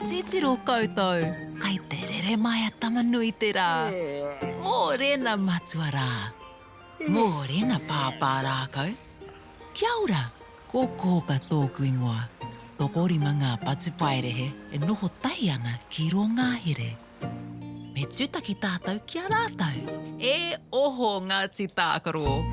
Titiro koutou, kai te rere mai a Tama-nui-te-rā. Mōrena matua rā. Mōrena pāpā rākau. Kia ora, ko Kōka tōku ingoa. Tokorima ngā patupaiarehe e noho tahi ana ki rō ngahere. Me tūtaki tātou ki a rātou. E oho Ngāti Tākaro!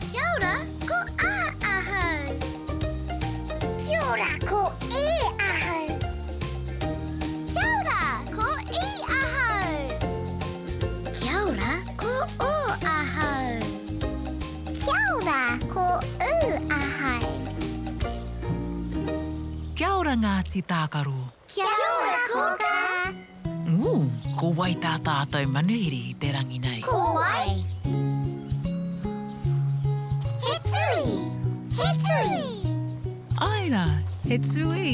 Kia ora, ko A ahau. Kia ora, ko E ahau. Kia ora, ko I ahau. Kia ora, ko O ahau. Kia ora, ko U ahau. Kia ora Ngāti Tākaro. Kia ora Kōkā. Ū, ko wai tā tātou manuhiri i te rangi nei? Ko wai? He tūī! He tūī! Āe rā, he tūī.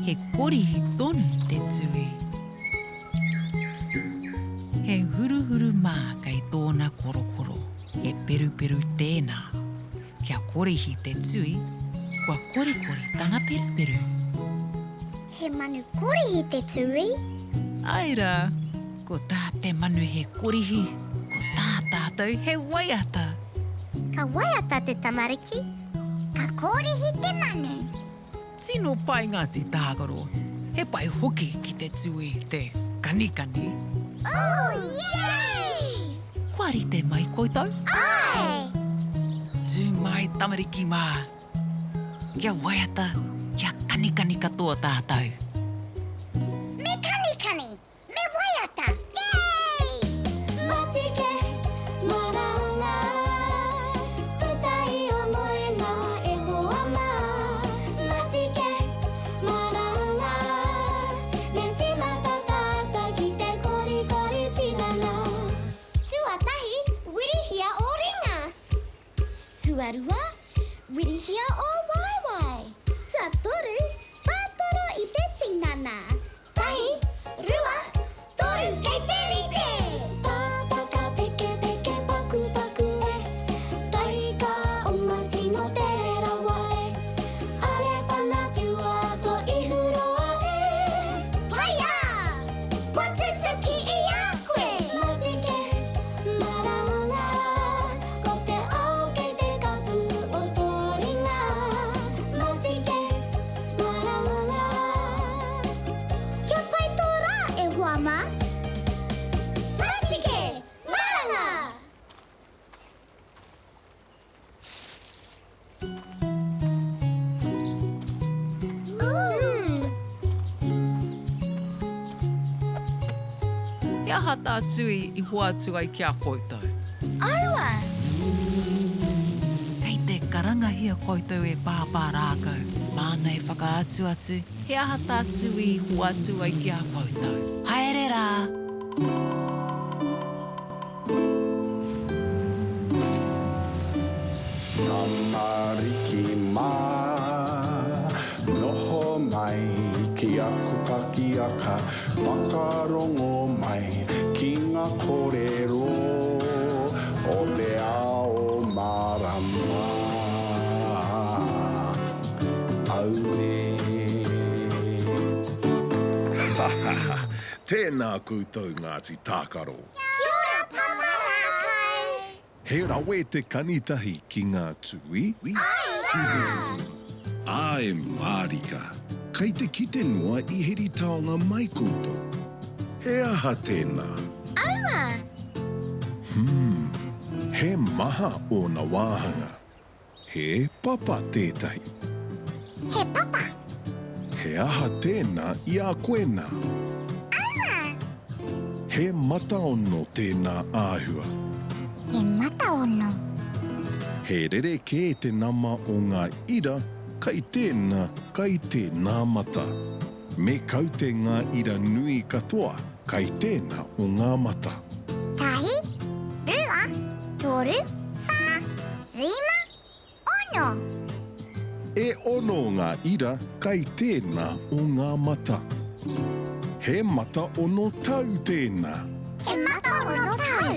He korihi tonu te tūī. He huruhuru mā kei tōna korokoro, he peruperu tēnā. Kia korihi te tui, kua korikori tana peruperu. He manu korihi te tui. Āe rā, ko tā te manu he korihi, ko tā tātou he waiata. Ka waiata te tamariki, ka korihi te manu. Tino pai ngā tītākaro. He pai hoki ki te tui te kanikani. Ooh yay! Kua rite mai koutou? Āe! Tū mai tamariki mā. Kia waiata, kia kanikani katoa tātou. Me kanikani! Me waiata! Yay! Matike, maranga, puta i o moenga e hoa mā. Matike, maranga, me tīmata tātou ki te korikori tinana. Tuatahi, wirihia ō ringa. Tuarua, wirihia ō waewae. Tuatoru, whātoro i te tinana. Tahi, rua, toru, kei te rite! Pāpaka peke peke paku paku e Taika oma tino tere rawa e Are whana whiua to ihu roa e Paia! Kua tutuki i a koe! Matike, maranga, ko te ao kei te kapu o tō ringa Matike, maranga Kia pai tō rā, e hoa mā! Matike! Maranga! He aha tā Tui i hoatu ai ki a koutou? Aua! Kei te karangahia koutou e Pāpā Rākau, māna e whakaatu atu he aha tā Tui i hoatu ai ki a koutou. Haere rā! Tamariki mā, noho mai ki aku pakiaka, whakarongo mai ki ngā kōrero o te ao mārama. Auē. Ha ha ha! Tēnā koutou Ngāti Tākaro! Kia ora Papa Rākau! He rawe te kanitahi ki ngā tūī? Āe rā! Āe mārika! Kei te kite noa i heri taonga mai koutou. He aha tēnā? Aua! Hmm, he maha ōna wāhanga. He papa tētahi. He papa. He aha tēnā i a koe nā? Aua! He mataono tēnā āhua. He mataono. He rerekē te nama o ngā ira kai tēnā, kai tēnā mata. Me kaute ngā ira nui katoa. kai tēnā o ngā mata. Tahi, rua, toru, whā, rima, ono. E ono ngā ira kai tēnā o ngā mata. He mata ono tau tēnā. He mata ono tau.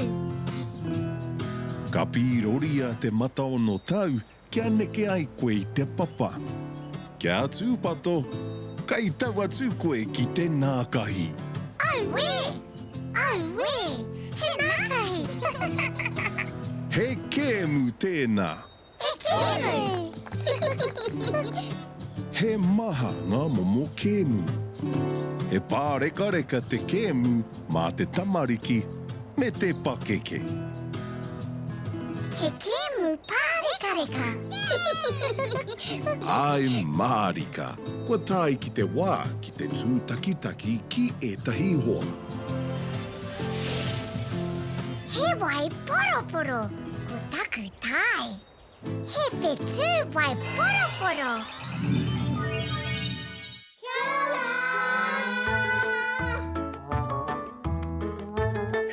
Ka pīroria te mata ono tau Kia neke ai koe i te papa. Kia tūpato, kei tau atu koe ki te nākahi. Auē! Auē! He nākahi! He kēmu tēnā. He kēmu! He maha ngā momo kēmu. He pārekareka te kēmu mā te tamariki me te pakeke. He kēmu pārekareka! Āe mārika, kua tae ki te wā ki te tūtakitaki ki ētahi hoa. He wai poroporo ko taku tae. He whetū wai poroporo. Kia ora!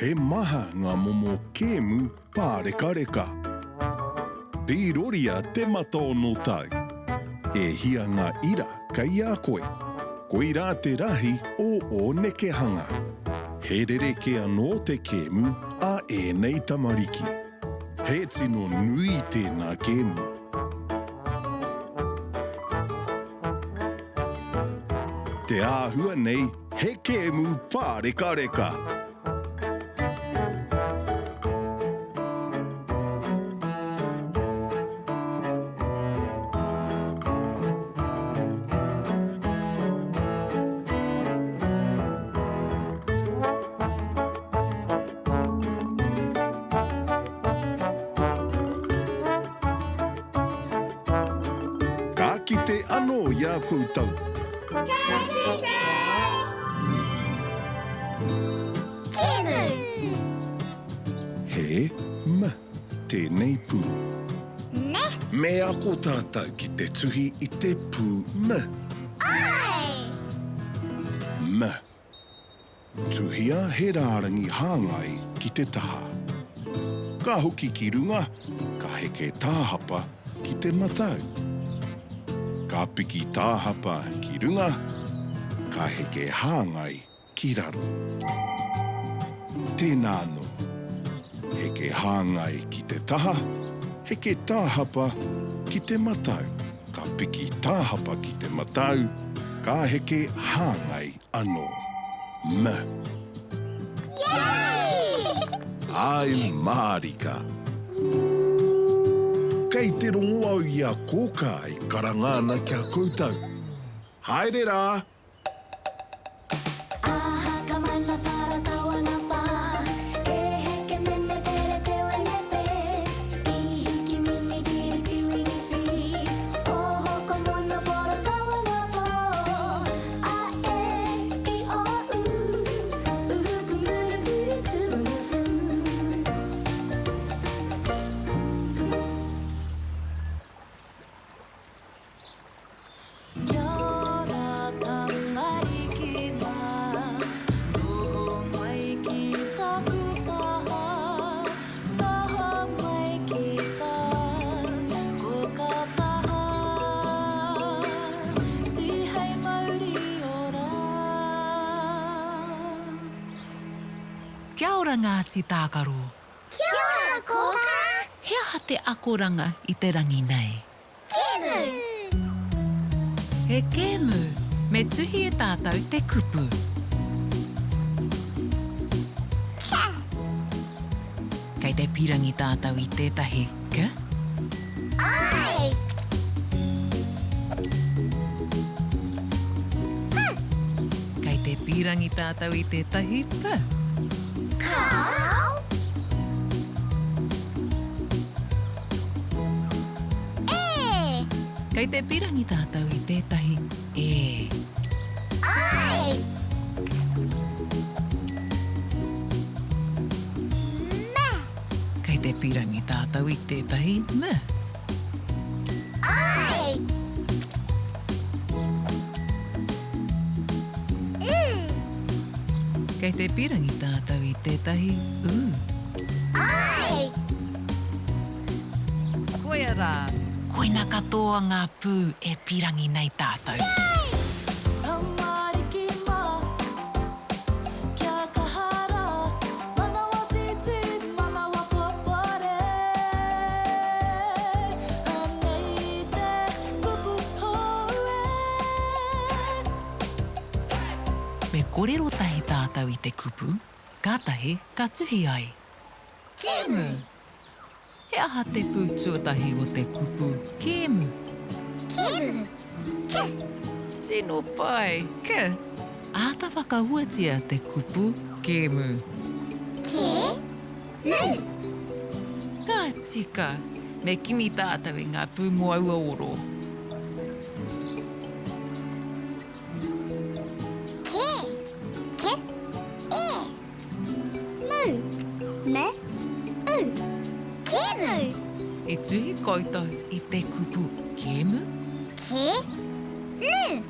He maha ngā momo kēmu pārekareka. Pīroria te mata ono tau. E hia ngā ira kei a koe? Koirā te rahi o ō nekehanga. He rerekē anō te kēmu a ēnei tamariki. He tino nui tēnā kēmu. Te āhua nei he kēmu pārekareka. Ka kite anō i a koutou. Ka kite! Kēmu! He m tēnei pū. Ne. Me ako tātou ki te tuhi i te pū m. Āe! M. Tuhia he rārangi hāngai ki te taha. Ka hoki ki runga, ka heke tāhapa ki te matau. Ka piki tāhapa ki runga, ka heke hāngai ki raro. Tēnā anō. Heke hāngai ki te taha, heke tāhapa ki te matau. Ka piki tāhapa ki te matau, ka heke hāngai anō. M. Yay! Āe mārika. Kei te rongo au i a Kōkā e karanga ana ki a koutou. Haere rā! Kia ora Ngāti Tākaro. Kia ora Kōkā! He aha te akoranga i te rangi nei? Kēmu! He kēmu! Me tuhi e tātou te kupu. Ka. Kei te pīrangi tātou i tētahi k? Āe! P. Kei te pīrangi tātou i tētahi p? Kāo! E! Kei te pirangi tātou i tētahi e. Ai! Me! Kei te pirangi tātou i tētahi m. Ai! U! Kei te pīrangi tātou i tētahi ū. Āe! Koia rā. Koina katoa ngā pū e pīrangi nei tātou. Yay! Tamariki mā, kia kaha rā, manawa tītī, manawa popore. Anei te kupu hou e. Me korero tahi tātou i te kupu, kātahi ka tuhi ai. Kēmu! He aha te pū tuatahi o te kupu kēmu? Kēmu! Ke! Tino pai! Ke! Āta whakahuatia te kupu kēmu. Kē! Mu! Ka tika! Me kimi tātou i ngā pū mō aua oro. Ke, ke, e. Mu, me, u. Kēmu. I tuhi koutou i te kupu kēmu? Ke, mu.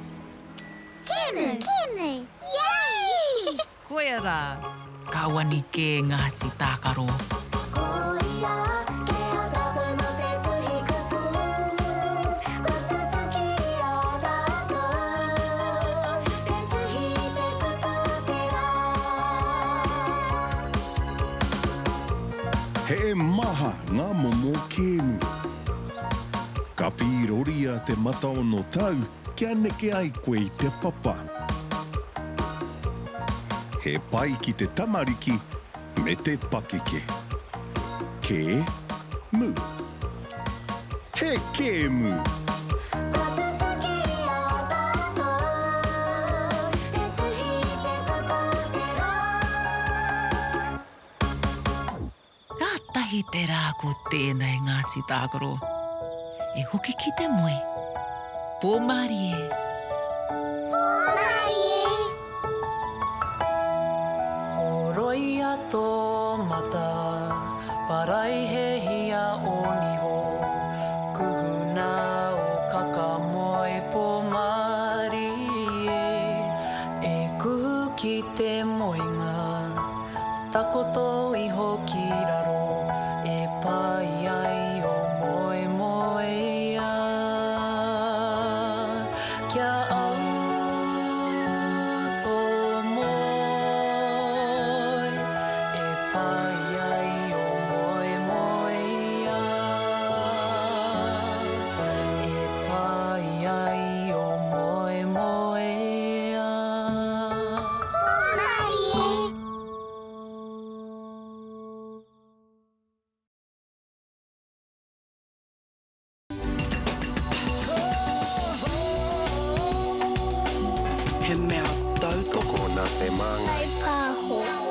Kēmu. Kēmu. Yay! Koia rā. Ka wani kē Ngāti Tākaro. Koia ke a tātou mā te tuhi kupu, kua tutuki i a tātou te tuhi i te kupu o te rā. He maha ngā momo kēmu. Ka pīroria te mataono tau kia neke ai koe i te papa. He pai ki te tamariki me te pakeke. Kē, mu. He kēmu! Kua tutuki i a tātou te tuhi i te kupu o te rā. Kātahi te rā ko tēnei Ngāti Tākaro. E hoki ki te moe. Pō mārie. Pō mārie. Horoia tō mata, paraihehia ō niho, kuhuna ō kakamoe pō mārie, e kuhu ki te moenga. Takoto iho ki raro e pai ai o moemoeā. Kia au tō moe e pai ai o moemoeā. E pai ai o moemoeā. Hōmarie! He mea tautoko nā te Māngai. Kaipāho.